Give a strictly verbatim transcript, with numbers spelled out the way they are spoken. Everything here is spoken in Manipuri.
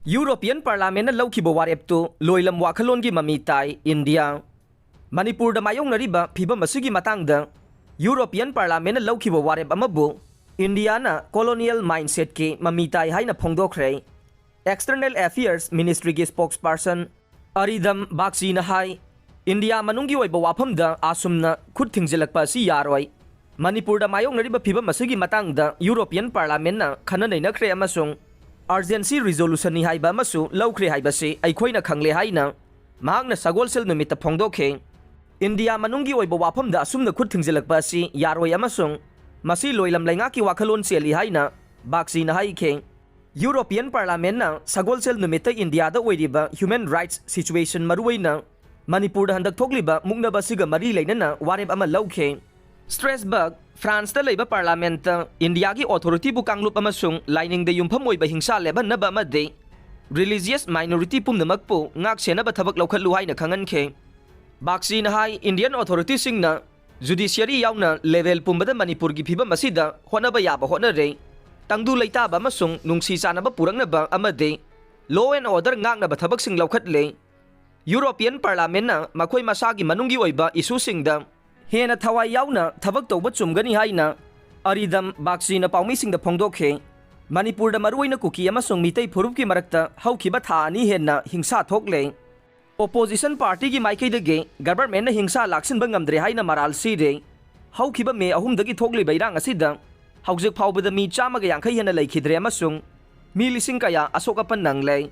ꯌꯨꯔꯣꯄꯤꯌꯟ ꯄꯥꯔꯂꯥꯃꯦꯟꯅ ꯂꯧꯈꯤꯕ ꯋꯥꯔꯦꯞꯇꯨ ꯂꯣꯏꯂꯝ ꯋꯥꯈꯜꯂꯣꯟꯒꯤ ꯃꯃꯤ ꯇꯥꯏ꯫ ꯏꯟꯗꯤꯌꯥ꯫ ꯃꯅꯤꯄꯨꯔꯗ ꯃꯥꯌꯣꯛꯅꯔꯤꯕ ꯐꯤꯚꯝ ꯑꯁꯤꯒꯤ ꯃꯇꯥꯡꯗ ꯌꯨꯔꯣꯄꯤꯌꯟ ꯄꯥꯔꯂꯥꯃꯦꯟꯅ ꯂꯧꯈꯤꯕ ꯋꯥꯔꯦꯞ ꯑꯃꯕꯨ ꯏꯟꯗꯤꯌꯥꯅ colonial mindsetꯀꯤ ꯃꯃꯤ ꯇꯥꯏ ꯍꯥꯏꯅ ꯐꯣꯡꯗꯣꯛꯈ꯭ꯔꯦ꯫ External Affairs Ministryꯒꯤ spokesperson ꯑꯔꯤꯗꯝ ꯕꯥꯒꯆꯤꯅ ꯍꯥꯏ, ꯏꯟꯗꯤꯌꯥ ꯃꯅꯨꯡꯒꯤ ꯑꯣꯏꯕ ꯋꯥꯐꯝꯗ ꯑꯁꯨꯝꯅ ꯈꯨꯠ ꯊꯤꯡꯖꯤꯜꯂꯛꯄ ꯑꯁꯤ ꯌꯥꯔꯣꯏ꯫ ꯃꯅꯤꯄꯨꯔꯗ ꯃꯥꯌꯣꯛꯅꯔꯤꯕ ꯐꯤꯚꯝ ꯑꯁꯤꯒꯤ ꯃꯇꯥꯡꯗ ꯌꯨꯔꯣꯄꯤꯌꯟ ꯄꯥꯔꯂꯥꯃꯦꯟꯅ ꯈꯟꯅ ꯅꯩꯅꯈ꯭ꯔꯦ ꯑꯃꯁꯨꯡ urgency resolutionꯅꯤ ꯍꯥꯏꯕ ꯑꯃꯁꯨ ꯂꯧꯈ꯭ꯔꯦ ꯍꯥꯏꯕꯁꯤ ꯑꯩꯈꯣꯏꯅ ꯈꯪꯂꯦ ꯍꯥꯏꯅ ꯃꯍꯥꯛꯅ ꯁꯒꯣꯜꯁꯦꯜ ꯅꯨꯃꯤꯠꯇ ꯐꯣꯡꯗꯣꯛꯈꯤ꯫ ꯏꯟꯗꯤꯌꯥ ꯃꯅꯨꯡꯒꯤ ꯑꯣꯏꯕ ꯋꯥꯐꯝꯗ ꯑꯁꯨꯝꯅ ꯈꯨꯠ ꯊꯤꯡꯖꯤꯜꯂꯛꯄ ꯑꯁꯤ ꯌꯥꯔꯣꯏ ꯑꯃꯁꯨꯡ ꯃꯁꯤ ꯂꯣꯏꯂꯝ ꯂꯩꯉꯥꯛꯀꯤ ꯋꯥꯈꯜꯂꯣꯟ ꯆꯦꯜꯂꯤ ꯍꯥꯏꯅ ꯕꯥꯒꯆꯤꯅ ꯍꯥꯏꯈꯤ꯫ ꯌꯨꯔꯣꯄꯤꯌꯟ ꯄꯥꯔꯂꯥꯃꯦꯟꯅ ꯁꯒꯣꯜꯁꯦꯜ ꯅꯨꯃꯤꯠꯇ ꯏꯟꯗꯤꯌꯥꯗ ꯑꯣꯏꯔꯤꯕ human rights situation, ꯃꯔꯨꯑꯣꯏꯅ ꯃꯅꯤꯄꯨꯔꯗ ꯍꯟꯗꯛ ꯊꯣꯛꯂꯤꯕ ꯃꯨꯛꯅꯕ ꯑꯁꯤꯒ ꯃꯔꯤ ꯂꯩꯅꯅ ꯋꯥꯔꯦꯞ ꯑꯃ ꯂꯧꯈꯤ꯫ ꯁ꯭ꯇ꯭ꯔꯦꯁꯕꯔꯒ, ꯐ꯭ꯔꯥꯟꯁꯇ ꯂꯩꯕ ꯄꯥꯔꯂꯥꯃꯦꯟꯠꯇ ꯏꯟꯗꯤꯌꯥꯒꯤ ꯑꯣꯊꯣꯔꯤꯇꯤꯕꯨ ꯀꯥꯡꯂꯨꯞ ꯑꯃꯁꯨꯡ ꯂꯥꯏꯅꯤꯡꯗ ꯌꯨꯝꯐꯝ ꯑꯣꯏꯕ ꯍꯤꯡꯁꯥ ꯂꯦꯞꯍꯟꯅꯕ ꯑꯃꯗꯤ religious minority ꯄꯨꯝꯅꯃꯛꯄꯨ ꯉꯥꯛ ꯁꯦꯟꯅꯕ ꯊꯕꯛ ꯂꯧꯈꯠꯂꯨ ꯍꯥꯏꯅ ꯈꯪꯍꯟꯈꯤ꯫ ꯕꯥꯒꯆꯤꯅ ꯍꯥꯏ, ꯏꯟꯗꯤꯌꯟ ꯑꯣꯊꯣꯔꯤꯇꯤꯁꯤꯡꯅ judiciary ꯌꯥꯎꯅ level ꯄꯨꯝꯕꯗ ꯃꯅꯤꯄꯨꯔꯒꯤ ꯐꯤꯚꯝ ꯑꯁꯤꯗ ꯍꯣꯠꯅꯕ ꯌꯥꯕ ꯍꯣꯠꯅꯔꯦ꯫ ꯇꯪꯗꯨ ꯂꯩꯇꯥꯕ ꯑꯃꯁꯨꯡ ꯅꯨꯡꯁꯤ ꯆꯥꯟꯅꯕ ꯄꯨꯔꯛꯅꯕ ꯑꯃꯗꯤ law and order ꯉꯥꯛꯅꯕ ꯊꯕꯛꯁꯤꯡ ꯂꯧꯈꯠꯂꯦ꯫ ꯌꯨꯔꯣꯄꯤꯌꯟ ꯄꯥꯔꯂꯥꯃꯦꯟꯅ ꯃꯈꯣꯏ ꯃꯁꯥꯒꯤ ꯃꯅꯨꯡꯒꯤ ꯑꯣꯏꯕ ꯏꯁꯨꯁꯤꯡꯗ ꯍꯦꯟꯅ ꯊꯋꯥꯏ ꯌꯥꯎꯅ ꯊꯕꯛ ꯇꯧꯕ ꯆꯨꯝꯒꯅꯤ ꯍꯥꯏꯅ ꯑꯔꯤꯗꯝ ꯕꯥꯒꯆꯤꯅ ꯄꯥꯎꯃꯤꯁꯤꯡꯗ ꯐꯣꯡꯗꯣꯛꯈꯤ꯫ ꯃꯅꯤꯄꯨꯔꯗ ꯃꯔꯨꯑꯣꯏꯅ ꯀꯨꯀꯤ ꯑꯃꯁꯨꯡ ꯃꯤꯇꯩ ꯐꯨꯔꯨꯞꯀꯤ ꯃꯔꯛꯇ ꯍꯧꯈꯤꯕ ꯊꯥ ꯑꯅꯤ ꯍꯦꯟꯅ ꯍꯤꯡꯁꯥ ꯊꯣꯛꯂꯦ꯫ Opposition partyꯒꯤ ꯃꯥꯏꯀꯩꯗꯒꯤ governmentꯅ ꯍꯤꯡꯁꯥ ꯂꯥꯛꯁꯤꯟꯕ ꯉꯝꯗ꯭ꯔꯦ ꯍꯥꯏꯅ ꯃꯔꯥꯜ ꯁꯤꯔꯦ꯫ ꯍꯧꯈꯤꯕ ꯃꯦ ꯑꯍꯨꯝꯗꯒꯤ ꯊꯣꯛꯂꯤꯕ ꯏꯔꯥꯡ ꯑꯁꯤꯗ ꯍꯧꯖꯤꯛ ꯐꯥꯎꯕꯗ ꯃꯤ ꯆꯥꯝꯃꯒ ꯌꯥꯡꯈꯩ ꯍꯦꯟꯅ ꯂꯩꯈꯤꯗ꯭ꯔꯦ ꯑꯃꯁꯨꯡ ꯃꯤ ꯂꯤꯁꯤꯡ ꯀꯌꯥ ꯑꯁꯣꯛ ꯑꯄꯟ ꯅꯪꯂꯦ꯫